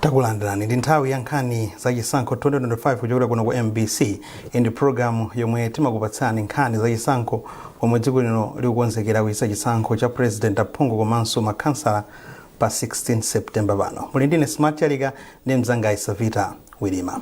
Takulandirani. Ndi nthawi ya nkhani za chisankho 2025 kuchokera kuno ku MBC. Iyi ndi programu yomwe timakupatsani nkhani za chisankho pomwe dziko lino likukonzekera kuchita chisankho cha president, aphungu komanso makhansala pa 16 September pano. Muli ndine Smart Chalika ndi mzanga Isavita Wilima.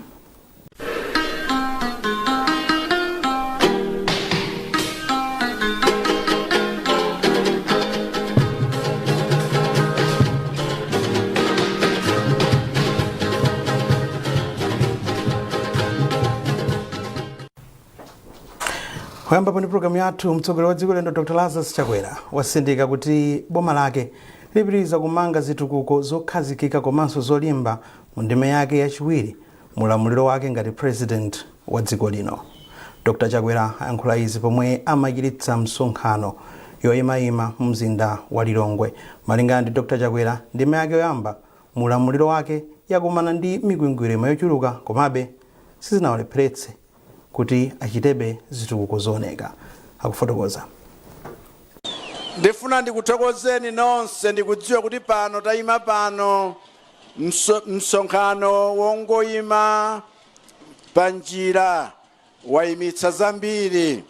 Kuyambapo ndi programu yathu, mtsogoleri wa dziko lino Dr Lazarus Chakwera watsindika kuti boma lake lipitiriza kumanga zitukuko zokhazikika komanso zolimba mu ndime yake yachiwiri mu ulamuliro wake ngati president wa dziko lino. Dr Chakwera ayankhula izi pomwe amachititsa msonkhano yoyimayima mu mzinda wa Lilongwe. Malingana ndi Dr Chakwera, ndime yake yoyamba mu ulamuliro wake yakumana ndi mikwingwirima yochuluka, komabe sizinawalepheretse kuti achitebe zitukuko zooneka. Akufotokoza. Ndifuna ndikuthokozeni nonse. Ndikudziwa kuti pano tayima pano msonkhano wongoyima pa njira wayimitsa zambiri,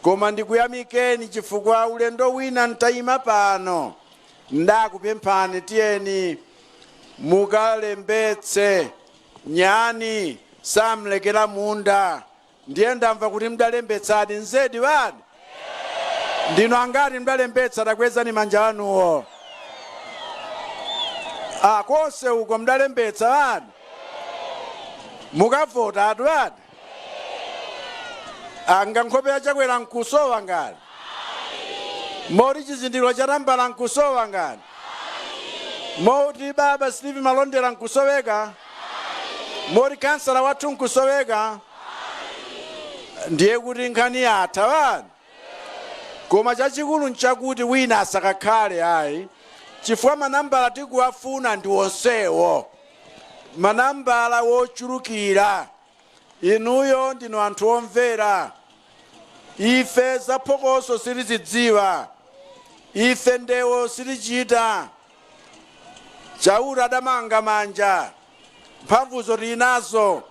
koma ndikuyamikeni chifukwa ulendo wina ntayima pano ndakupemphani, tiyeni mukalembetse, nyani samlekera munda. Ndiye ndamva kuti mdalembetsadi. Nzedi wadi? Ndinu angati mdalembetsa? Takwezani manja anuwo. Ah, konse uko mdalembetsa wadi? Mukavota atu wadi? Anga nkhope ya Chakwera nkusowa ngati moti chizindikiro cha tambala nkusowa ngati moti baba Steve Malondera nkusoweka moti kansala wathu nkusoweka, ndiye kuti nkhani yatha wani. Koma chachikulu nchakuti wina asakakhale ayi, chifukwa manambala tikuwafuna ndi onsewo, manambala wochulukira. Inuyo ndinu anthu omvera. Ife zaphokoso sitizidziwa, ife ndewo sitichita. Chauta adamanga manja, mphamvuzo tili nazo,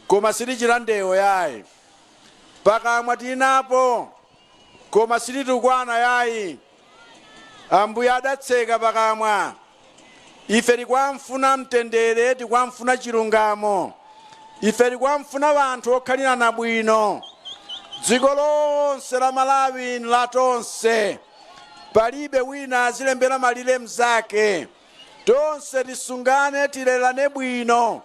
koma sitichita ndewo yayi. Pakamwa tili napo, koma sititukwana yayi. Ambuye adatseka pakamwa. Ife tikwamfuna mtendere, tikwamfuna chilungamo, ife tikwamfuna anthu okhalirana bwino. Dziko lonse la Malawi la tonse, palibe wina azilembera malire mzake. Tonse tisungane, tilerane bwino.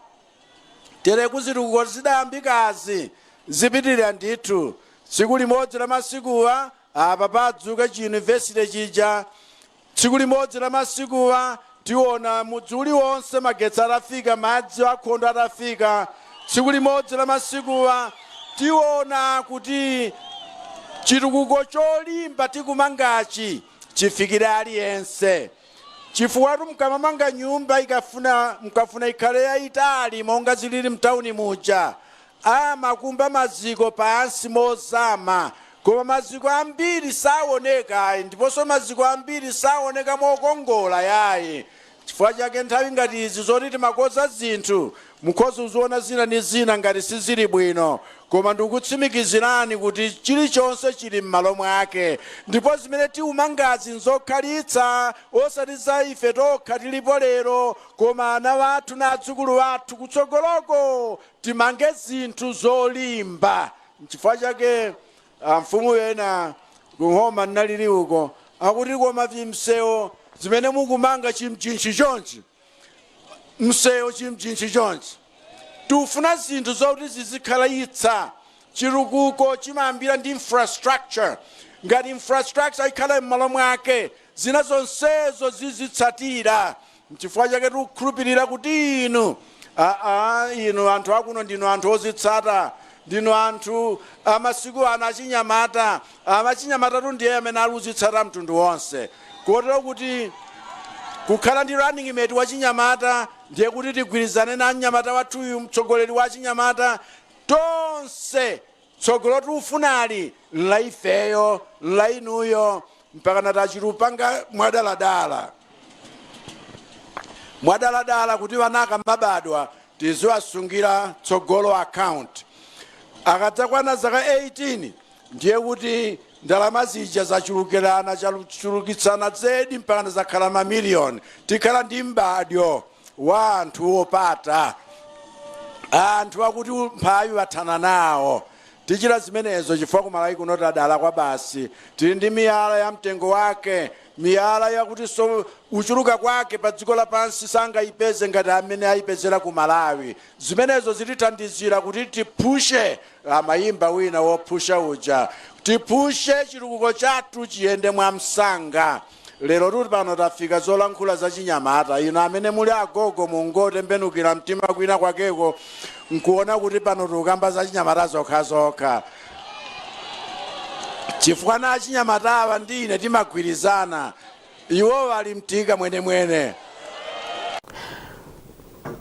Tere kuzitukuko zidayambikazi zipitirira ndithu. Tsiku limodzi la masikuwa apa padzuka chiyunivesite chija. Tsiku limodzi la masikuwa tiona mudzi uliwonse magetsi atafika, madzi akhondo atafika. Tsiku limodzi la masikuwa tiona kuti chitukuko cholimba tikumangachi chifikire aliyense, chifukwa mkamamanga nyumba ikafuna mkafuna ikhale yayitali monga zilili mtawuni muja, amakumba maziko pansi mozama, koma maziko ambiri saoneka ayi, ndiponso maziko ambiri saoneka mokongola yayi. Chifukwa chake nthawi ngati izi zoti timakoza zinthu, mukhoza kuziona zina ndi zina ngati sizili bwino, koma ndikutsimikizirani kuti chilichonse chili m'malo mwake, ndipo zimene tiumangazi nzokhalitsa, osati za ife tokha tilipo lero, koma ana wathu na adzukulu athu kutsogoloko. Timange zinthu zolimba. Nchifukwa chake mfumu ena kuhoma ndinalili uko akuti, koma vimsewo zimene mukumanga chimchinchi chonchi, msewu chimchinchi chonchi. Tikufuna zinthu zokuti zizikhalalitsa. Chitukuko chimayambira ndi infrastructure. Ngati infrastructure ikhala m'malo mwake, zina zonsezo zizitsatira. Nchifukwa chake tikukhulupirira kuti inu, aa, inu anthu akuno ndinu anthu ozitsata, ndinu anthu amasiku ano achinyamata. Amachinyamatatu ndiye amene aluzitsata mtundu wonse, kotero kuti kukhala ndi running mate wachinyamata ndiye kuti tigwirizane na mnyamata wathuyu, mtsogoleri wa achinyamata tonse. Tsogolo tikufunali nla ifeyo, nla inuyo, mpaka natachilupanga mwadaladala. Mwadaladala kuti wana akamabadwa tiziwasungira Tsogolo Account. Akadzakwana zaka 18, ndiye kuti ndalama zija zachulukirana, chulukitsana zedi mpaka zakhala mamiliyoni. Tikhala ndi m'badwo wa anthu opata, anthu akuti umphawi wathana nawo. Tichita zimenezo chifukwa kuMalawi kuno tadala kwa basi. Tili ndi miyala ya mtengo wake, miyala yakuti so uchuluka kwake pa dziko lapansi sangayipeze ngati amene ayipezera ku Malawi. Zimenezo zitithandizira kuti tipushe, amayimba wina wophusha uja, tipushe chitukuko chathu chiyende mwamsanga. Lero tuli pano, tafika zolankhula za chinyamata. Ino amene muli agogo, mungotembenukira mtima kwina kwakeko nkuona kuti pano tikukamba za chinyamata zokhazokha, chifukwa na achinyamatawa ndi ine timagwirizana. Iwowo ali mtika mwenemwene.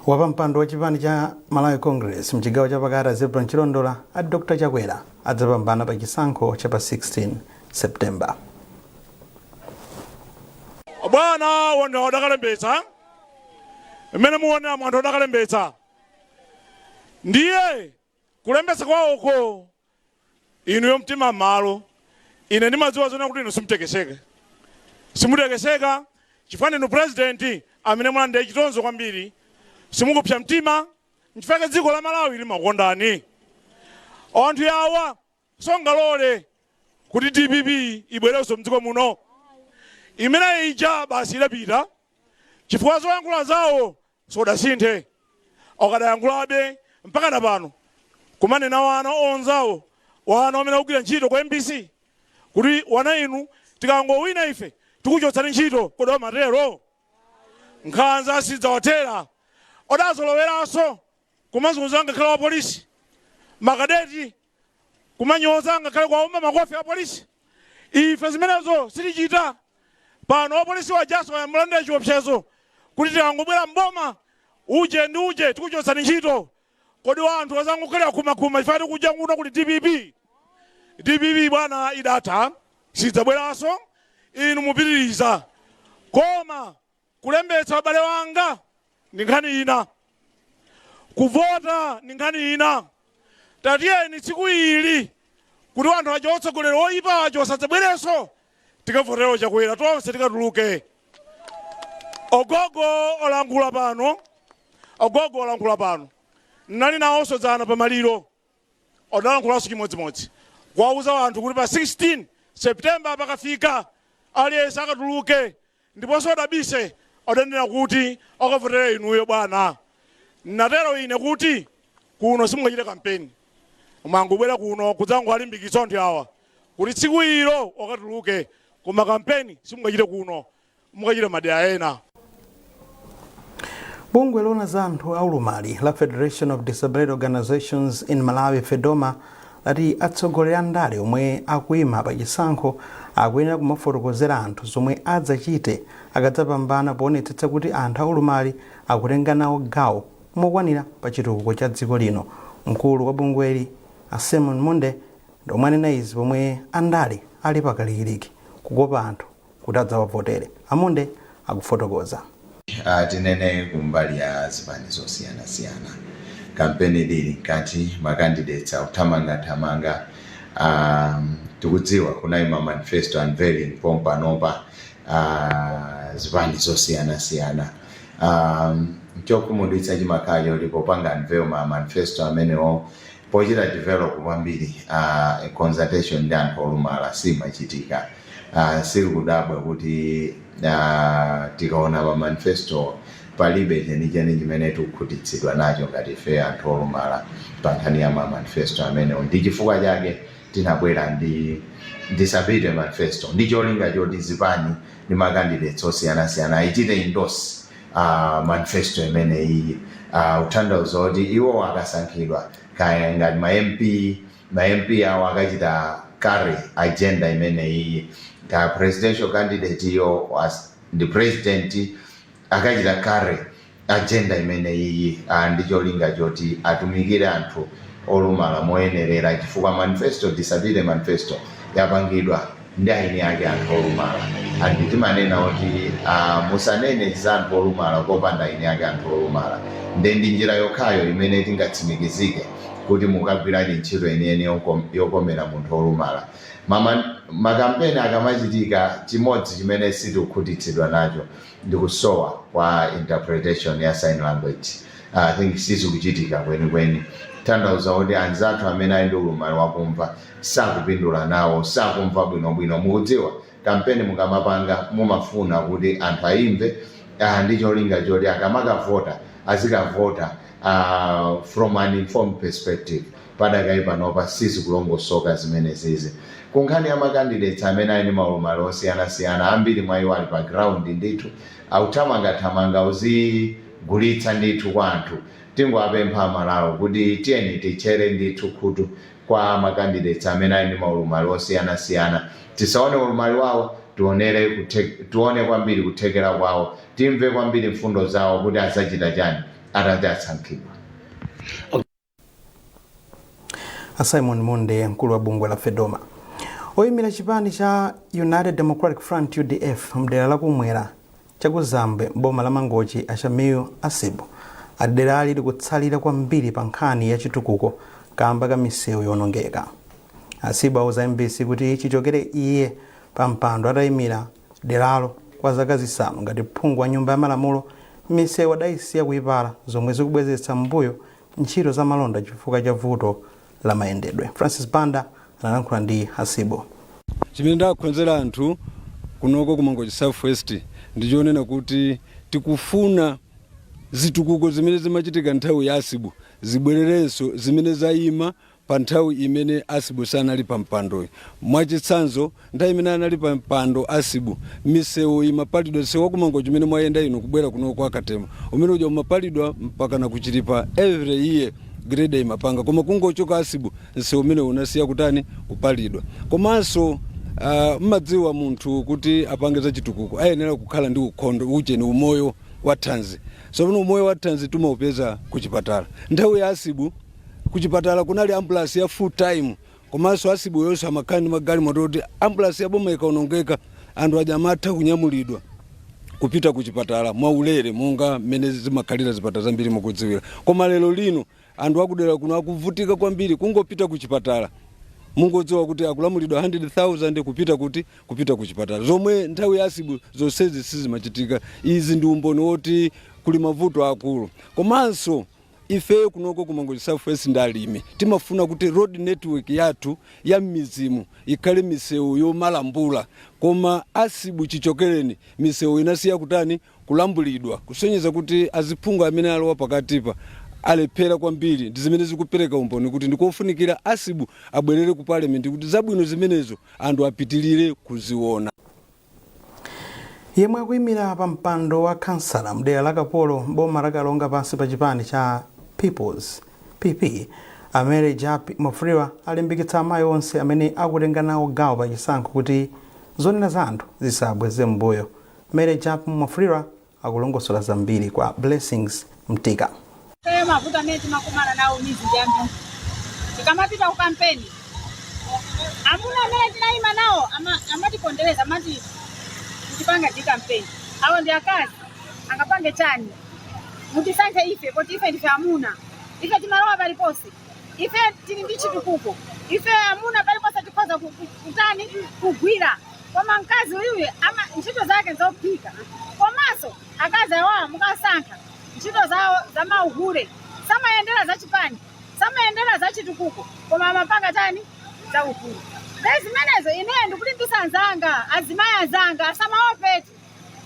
Wapampando wa chipani cha Malawi Congress mchigawo chapakati, Zebron Chilondola, a Dr Chakwera adzapambana pa chisankho cha pa 16 September. Bwana, wanthu adakalembetsa mmene muonera, anthu adakalembetsa. Ndiye kulembetsa kwawoko, inuyo mtima m'malo. Ine ndimadziwa zona kuti inu simutekeseka, simutekeseka chifukwa ndinu president amene mulandire chitonzo kwambiri, simukupsa mtima. Nchifukwa dziko la Malawi limakukondani. Anthu awa songalole kuti DPP ibwerenso mdziko muno. Imene ija basi idapita, chifukwa zoyankhula zawo sodasinthe, akadayankhulabe mpaka na pano kumanena wana onzawo, wana amene akugwira ntchito ku MBC, kuti wana inu, tikangowina ife tikuchotsani ntchito. Kodi amatero? Nkhanza sidzawathera. Odazoloweranso kumazunza ngakhale wa polisi, makadeti, kumanyoza ngakhale kwaomba makofi a polisi. Ife zimenezo sitichita. Pano apolisi wajaso ayambulandira chiopsezo kuti tikangobwera mboma, uje ndi uje, tikuchotsani ntchito. Kodi wanthu azangokhalira khumakhuma chifukwa tikuja kuno kuli DPP? DPP, bwana, idatha, sidzabweranso. Inu mupitiriza, koma kulembetsa, abale wanga, ndi nkhani ina, kuvota ndi nkhani ina. Tatiyeni tsiku ili, kuti anthu aja otsogolera oyipa aja osadzabwerenso, tikavotero Chakwera tonse, tikatuluke. Ogogo olankhula pano, ogogo olankhula pano, nali nawonso dzana pamaliro, odalankhulaso chimodzimodzi kuwauza anthu kuti pa 16 September pakafika, aliyense akatuluke. Ndiponso adabise, adanena kuti akavotere inuyo bwana. Natero ine kuti kuno simungachite kampeni, mwangobwera kuno kudzangowalimbikitsa anthu awa kuti tsiku ilo wakatuluke, koma kampeni simungachite kuno, mukachite madera ena. Bungwe loona za anthu aulumali la Federation of Disability Organizations in Malawi, FEDOMA, lati atsogoleri a ndale omwe akuyima pa chisankho akuyenera kumafotokozera anthu zomwe adzachite akadzapambana, poonetsetsa kuti anthu aulumali akutenga nawo gawo mokwanira pa chitukuko cha dziko lino. Mkulu wa bungweli, a Simon Munde, ndiomwe anena izi pomwe andale ali pakalikiliki kukopa anthu kuti adzawavotere. Amunde akufotokoza. Tinene kumbali ya zipani zosiyanasiyana, kampeni ili mkati, ma candidates akuthamangathamanga. Tikudziwa kunali ma manifesto unveiling pompanopa, zipani zosiyanasiyana. Chokhumudwitsa chimakhala choti popanga unveil ma manifesto amenewo, pochita develop kwambiri, consultation ndi anthu olumala simachitika. Sikudabwa kuti tikaona ma manifesto, palibe chenicheni chimene tikukhutitsidwa nacho ngati ife anthu olumala pa nkhani ya ma manifesto amenewo. Ndi chifukwa chake tinabwera ndi disability manifesto, ndi cholinga choti zipani ndi ma candidates osiyanasiyana ayichite endorse manifesto imeneyi, kutanthauza kuti iwo akasankhidwa, kaya ngati ma MP, ma MP awo akachita carry agenda imeneyi, ka presidential candidate iyo ndi president akachita carry agenda imeneyi, ndi cholinga choti atumikire anthu olumala moyenerera, chifukwa manifesto, disability manifesto, yapangidwa Ndi aini ake anthu olumala, and timanena kuti musanene za anthu olumala kopanda aini ake anthu olumala. Nde ndi njira yokhayo imene tingatsimikizike kuti mukagwiradi ntchito yeniyeni yokomera munthu olumala. Makampeni akamachitika, chimodzi chimene sitikukhutitsidwa nacho ndi kusowa kwa interpretation ya sign language. I think sizikuchitika kwenikweni, tanthauza kuti anzathu amene ali ndi ulumali wakumva sakupindula nawo, sakumva bwinobwino. Mukudziwa, kampeni mukamapanga mumafuna kuti anthu ayimve, ndi cholinga choti akamakavota azikavota from an informed perspective. Padakali panopa sizikulongosoka zimene zizi. Ku nkhani ya macandidates amene ali ndi maulumali osiyanasiyana, ambiri mwa iwo ali pa ground ndithu, akuthamangathamanga uzigulitsa ndithu kwa anthu. Tingoapempha Amalawi kuti tiyeni tichere ndithu khutu kwa macandidates amene ali ndi maulumali osiyanasiyana. Tisaone ulumali wawo, tione kwambiri kuthekera kwawo, timve kwambiri mfundo zawo kuti adzachita chani atati asankhidwa. A Simon Munde, mkulu wa bungwe la FEDOMA. Oyimira chipani cha United Democratic Front, UDF, mdera lakumwera chakuzambwe mboma la Mangochi, a Shamiyu Asibu, ati derali likutsalira kwambiri pa nkhani ya chitukuko kamba ka misewu yonongeka. Asibu auza MBC kuti chichokere iye pa mpando atayimira deralo kwa zaka 5 ngati phungu wa nyumba ya malamulo, misewu adayisiya kuipala, zomwe zikubwezetsa mbuyo ntchito za malonda chifukwa cha vuto la mayendedwe. Francis Banda analankhula ndi Hasibu. Chimene ndakhonzera anthu kunoko ku Mangochi South West ndichonena kuti tikufuna zitukuko zimene zimachitika nthawi ya Asibu zibwererenso, zimene zayima pa nthawi imene Asibu sanali pa mpandoyi. Mwachitsanzo, nthawi imene anali pa mpando Asibu, misewu imapalidwa. Msewu wakumangochi umene mwayenda inu kubwera kuno kwa Katema umene uja umapalidwa mpaka na kuchilipa every year, grader imapanga. Koma kungochoka Asibu, msewu umene unasiya kutani? Kupalidwa. Komanso mmadziwa munthu kuti apange za chitukuko ayenera kukhala ndi ukhondo, ucheni, umoyo wa thanzi. Tsopano umoyo wa thanzi timaupeza kuchipatala. Nthawi ya Asibu kuchipatala kunali ambulance ya full time, komanso Asibu yonso amakhala ndi magalimoto kuti ambulance ya boma ikaonongeka anthu aja amatha kunyamulidwa kupita kuchipatala mwaulere, monga mmene zimakhalira zipatala zambiri mukudziwira. Koma lero lino anthu akudera kuno akuvutika kwambiri kungopita kuchipatala. Mungodziwa kuti akulamulidwa 100,000 kupita kuti? Kupita kuchipatala, zomwe nthawi ya Asibu zonsezi sizimachitika. Izi ndi umboni woti kuli mavuto akulu. Komanso ifeyo kunoko ku Mangochi South West ndi alimi, timafuna kuti road network yathu ya m'midzimu ikhale misewu yomalambula. Koma Asibu chichokereni, misewu inasiya kutani? Kulambulidwa, kusonyeza kuti aziphungu amene alowa pakatipa alephera kwambiri. Ndi zimene zikupereka umboni kuti ndikofunikira Asibu abwerere ku parliament kuti zabwino zimenezo anthu apitilire kuziona. Yemwe akuyimira pa mpando wa khansala mdera la Kapolo boma la Karonga pansi pa chipani cha People's, PP, a Mary Jappie Mwafulirwa alimbikitsa amayi onse amene akutenga nawo gawo pa chisankho kuti zonena za anthu zisabweze m'mbuyo. Mary Jappie Mwafulirwa akulongosola zambiri kwa Blessings Mtika. Ifeyo mavuto amene timakumana nawo mizi ndi ambiri. Tikamapita ku kampeni, amuna amene tinayima nawo amatipondereza, amati tikupanga di kampeni, awo ndi akazi, angapange chani? Mutisankhe ife poti ife ndife amuna, ife timalowa paliponse, ife tili ndi chitukuko, ife amuna paliponse tikhoza kutani, kugwira. Koma mkazi uyuyu ntchito zake nzophika. Komanso akazi awawa mukasankha, ntchito zawo za mauhule, samayendera za chipani, samayendera za chitukuko, koma amapanga chani? Za uhule. Nde zimenezo ineyo ndikulimbisa anzanga, azimayi anzanga asamaopetu,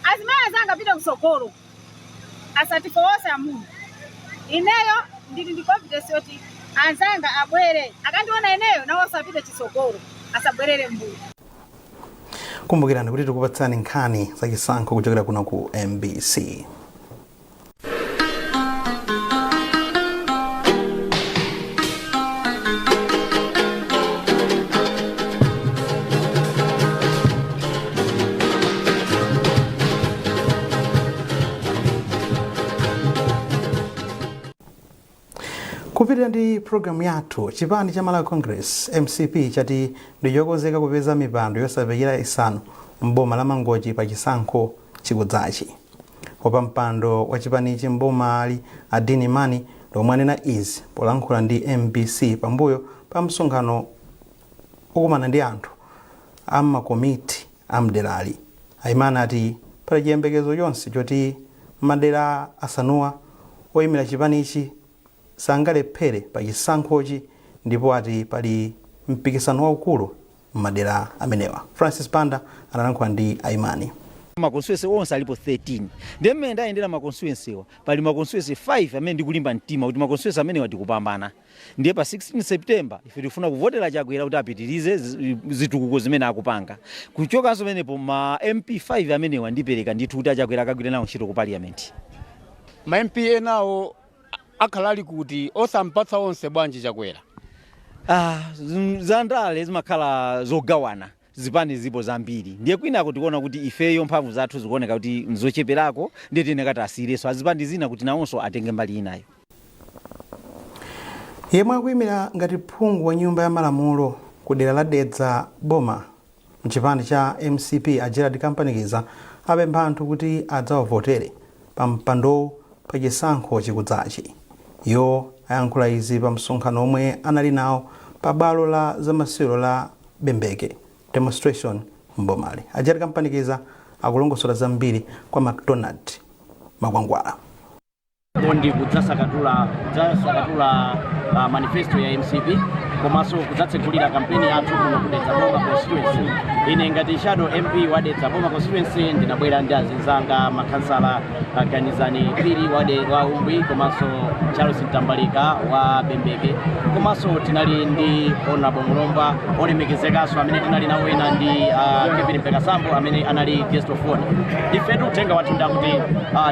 azimayi anzanga apite kutsogolo, asatifoose amuna. Ineyo ndili ndi confidence yoti anzanga abwere akandiona ineyo, nawonso apite chitsogolo, asabwerere mbuyo. Kumbukirani kuti tikupatsani nkhani za chisankho kuchokera kuno ku MBC. Kupitira ndi programu yathu, chipani cha Malawi Congress, MCP, chati ndi chokonzeka kupeza mipando yosapekera 5 m'boma la Mangochi pa chisankho chikudzachi. Wapampando wa chipanichi m'bomali, a Dean Imani, lomwe anena izi polankhula ndi MBC pambuyo pa msonkhano okumana ndi anthu ammakomiti amderali. A Imani ati pali chiyembekezo chonse choti madera asanuwa oyimira chipanichi sangalephere pa chisankhochi ndipo ati pali mpikisano waukulu m'madera amenewa. Francis Banda analankhula ndi a Imani. Ma constituency onse alipo 13, ndiye mmene ndayendera ma constituency wa, pali ma constituency 5 amene ndikulimba mtima kuti ma constituency amenewa tikupambana. Ndiye pa 16 September ife tikufuna kuvotera Chakwera kuti apitirize zitukuko zimene akupanga. Kuchokanso pamenepo, ma MP 5 amenewa ndipereka ndithu kuti aChakwera akagwire nawo ntchito ku parliament. Ma MP enawo akhala ali kuti? Osampatsa onse bwanji Chakwera? Ah, zandale zimakhala zogawana, zipani zipo zambiri, ndiye kwinako tikuona kuti ifeyo mphamvu zathu zikuoneka kuti nzocheperako, ndiye tiyeneka tasiyirenso azipani zina kuti nawonso atenge mbali inayo. Yemwe akuyimira ngati phungu wa Nyumba ya Malamulo ku dera la Dedza Boma mchipani cha MCP, a Gerald Kampanikiza, apempha anthu kuti adzawavotere pa mpandowu pa chisankho chikudzachi. Iwo ayankhula izi pa msonkhano omwe anali nawo pa bwalo la zamasewero la Bembeke Demonstration mbomali. A Gerald Kampanikiza akulongosola zambiri kwa McDonald Makwangwala. Ndi kudzasakatula manifesto ya MCP komanso kudzatsegulira kampeni yathu kuno ku Dedza Boma constituency. Ine ngati shadow MP wa Dedza Boma constituency ndinabwera ndi azinzanga makhansala, Ganizani Phiri wa Umbwi komanso Charles Mtambalika wa Bembeke, komanso tinali ndi Honorable Mulomba olemekezekanso amene tinali nawo ena ndi Kevin Mpekasambo amene anali guest of honor. Ifetu uthenga wathu ndakuti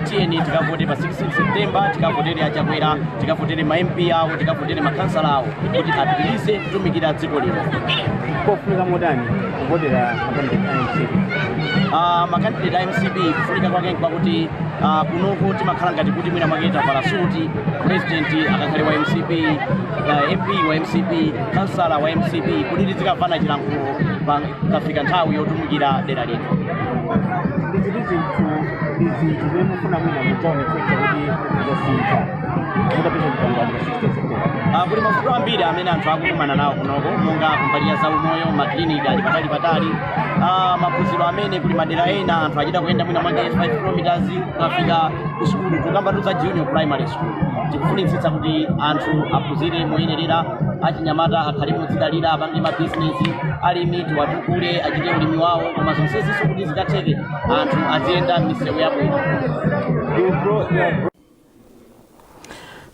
tiyeni tikavote pa 16 September, tikavotere aChakwera, tikavotere ma MP awo, tikavotere makhansala awo kuti apitirize kutumikira dziko lino. Kofunika motani kuvotera makandidate a MCP? Makandidate a MCP kufunika kwake nkwakuti kunoko timakhala ngati kuti mwina mwake tavala suti. President akakhale wa MCP, MP wa MCP, kansala wa MCP, kuti tizikavana chilankhulo kafika nthawi yotumikira dera lino. Ndi zinthu zimene mufuna mwina mudzaonetsetsa kuti zasintha mutapeza chipambano pa 16 September? Kuli mavuto ambiri amene anthu akukumana nawo kunoko, monga kumbali ya zaumoyo, makliniki ali patali patali, maphunziro amene kuli madera ena anthu achita kuyenda mwina mwake 5 kilometers kukafika ku sukulu, tukamba za junior primary school. Tikufunitsitsa kuti anthu aphunzire moyenerera, achinyamata akhale modzidalira, apange mabizinesi, alimi tiwatukule, achite ulimi wawo, koma zonsezinso kuti zikatheke anthu aziyenda m'misewu yabwino.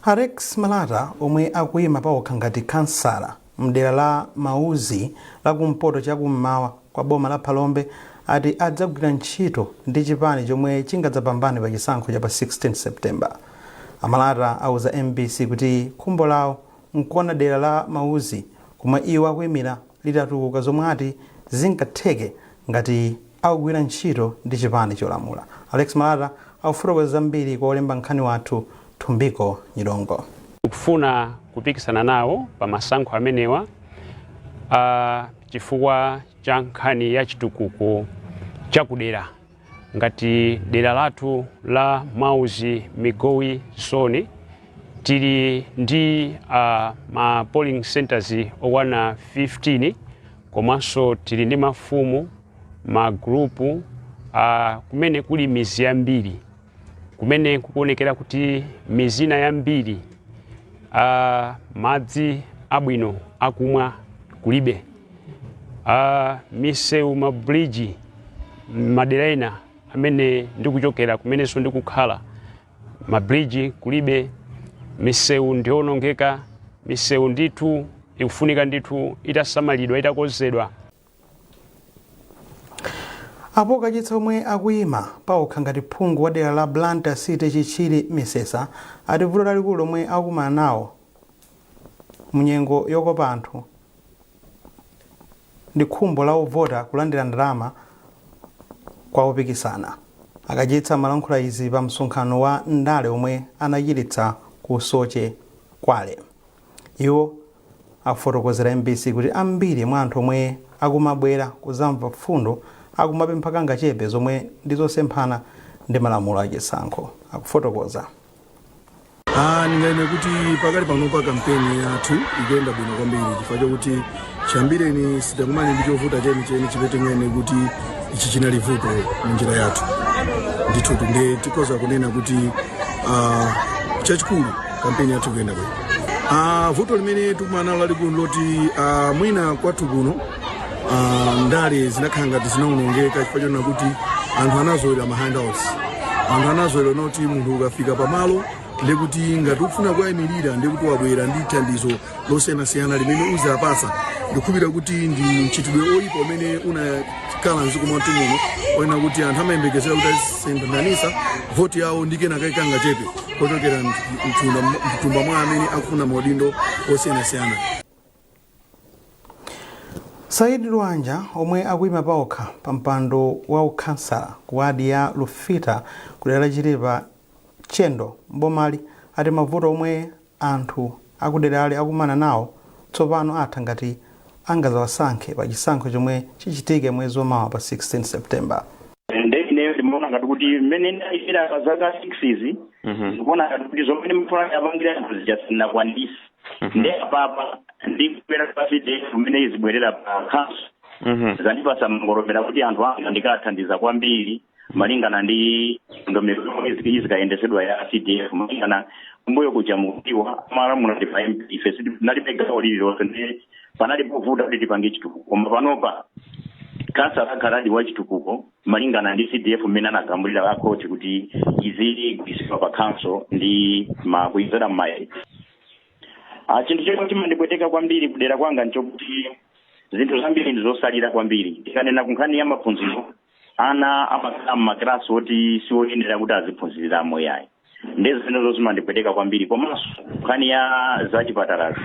Alex Malata, omwe akuyima pawokha ngati kansala mdera la Mauzi lakumpoto chakummawa kwa boma la Phalombe, ati adzagwira ntchito ndi chipani chomwe chingadzapambane pa chisankho cha pa 16 September. Amalata auza MBC kuti khumbo lawo nkuona dera la Mauzi komwe iwo akuyimira litatukuka, zomwe ati zingatheke ngati akugwira ntchito ndi chipani cholamula. Alex Malata akufotokoza zambiri kwa olemba nkhani wathu Thumbiko Nyilongo. Tikufuna kupikisana nawo pa masankho amenewa chifukwa cha nkhani ya chitukuko chakudera ngati dera lathu la Mauzi Migowi Zone. Tili ndi ma polling centers okwana 15, komanso tili ndi mafumu, magrupu, kumene kuli mizi yambiri, kumene kukuonekera kuti mizina yambiri madzi abwino akumwa kulibe, misewu, mabridge madera ena amene ndikuchokera, kumenenso ndikukhala, mabridge kulibe, misewu ndiyonongeka. Misewu ndithu ikufunika ndithu itasamalidwa, itakonzedwa. Apo Kachitsa, omwe akuyima pawokha ngati phungu wa dera la Blantyre City Chichiri Misesa, ati vuto lalikulu lomwe akukumana nawo munyengo yokopa anthu ndi khumbo la ovota kulandira ndalama kwa opikisana. Akachitsa amalankhula izi pa msonkhano wa ndale omwe anachititsa ku Soche Kwale. Iwo afotokozera MBC kuti ambiri mwa anthu omwe akumabwera kuzamva mfundo akumapempha kangachepe zomwe ndi zosemphana ndi malamulo achisankho. Akufotokoza. Ndinganene kuti pakali pano pa kampeni yathu ikuyenda bwino kwambiri chifukwa chokuti chiyambireni sitidakumane ndi chovuta chenicheni chimene tinganene kuti ichi chinali vuto mu njira yathu ndithutu. Ndiye tikhoza kunena kuti chachikulu kampeni yathu ikuyenda bwino. Vuto limene tikumana nalo lalikulu loti mwina kwathu kuno ndale zinakhala ngati zinawonongeka chifukwa chonena kuti anthu anazolowera ma handouts. Anthu anazolowera kuti munthu ukafika pamalo, ndekuti ngati ukufuna kuwayimirira, ndekuti wabwera ndi thandizo losiyanasiyana limene uzapasa. Ndikukhulupirira kuti ndi mchitidwe oyipa umene unakhala mdziko mwathu muno, onena kuti anthu amayembekezera kuti azisemphanitsa voti yawo ndi kenaka kangachepe kochokera mthumba mwa amene akufuna maudindo osiyanasiyana. Said Lwanja, omwe akuyima paokha pa mpando wa ukhansala ku wadi ya Lufita ku dera la Chitipa Chendo mbomali, ati mavuto omwe anthu akuderali akumana nawo tsopano atha ngati angazawasankhe pa chisankho chomwe chichitike mwezi wamawa pa 16 September. Nde ineyo ndimaona ngati kuti mmene ndayimira pa zaka 6 izi, ndikuona ngati kuti zomwe ndimafuna apangira anthu zija sindinakwanise. Nde apapa ndikubwera pa CDF mmene izibwerera pa council, zandipasa mangolomera kuti anthu anga ndikathandiza kwambiri malingana ndi ndondomeko yomwe izikayendesedwa ya CDF. Malingana kumbuyo kuja, mukudziwa amalamula ndi pa MP, ife sitinalibe gawo lililonse, ndi panali povuta kuti tipange chitukuko. Koma panopa kansala akhaladi wa chitukuko malingana ndi CDF mmene anagamulira akhoti kuti izigwiritsidwa pa council ndi makuyizera mmayi. Chinthu chomwe chimandipweteka kwambiri kudera kwanga nchokuti zinthu zambiri ndi zosalira kwambiri. Tikanena ku nkhani ya maphunziro, ana amakhala mmakilasi oti sioyenera kuti aziphunziriramo yayi, ndi zimenezo zimandipweteka kwambiri. Komanso nkhani ya zachipatalazi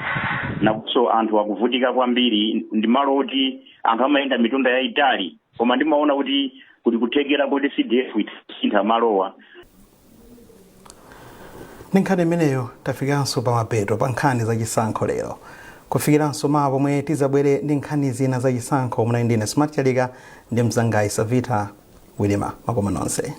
nakunso anthu akuvutika kwambiri, ndi malo oti anthu amayenda mitunda yayitali, koma ndimaona kuti kuli kuthekera kuti CDF isintha malowa. Ndi nkhani imeneyo tafikanso pa mapeto pa nkhani zachisankho lero. Kufikiranso mawa pomwe tizabwere ndi nkhani zina zachisankho, munali ndine Smart Chalika ndi mzangayi Savita Wilima. Makoma nonse.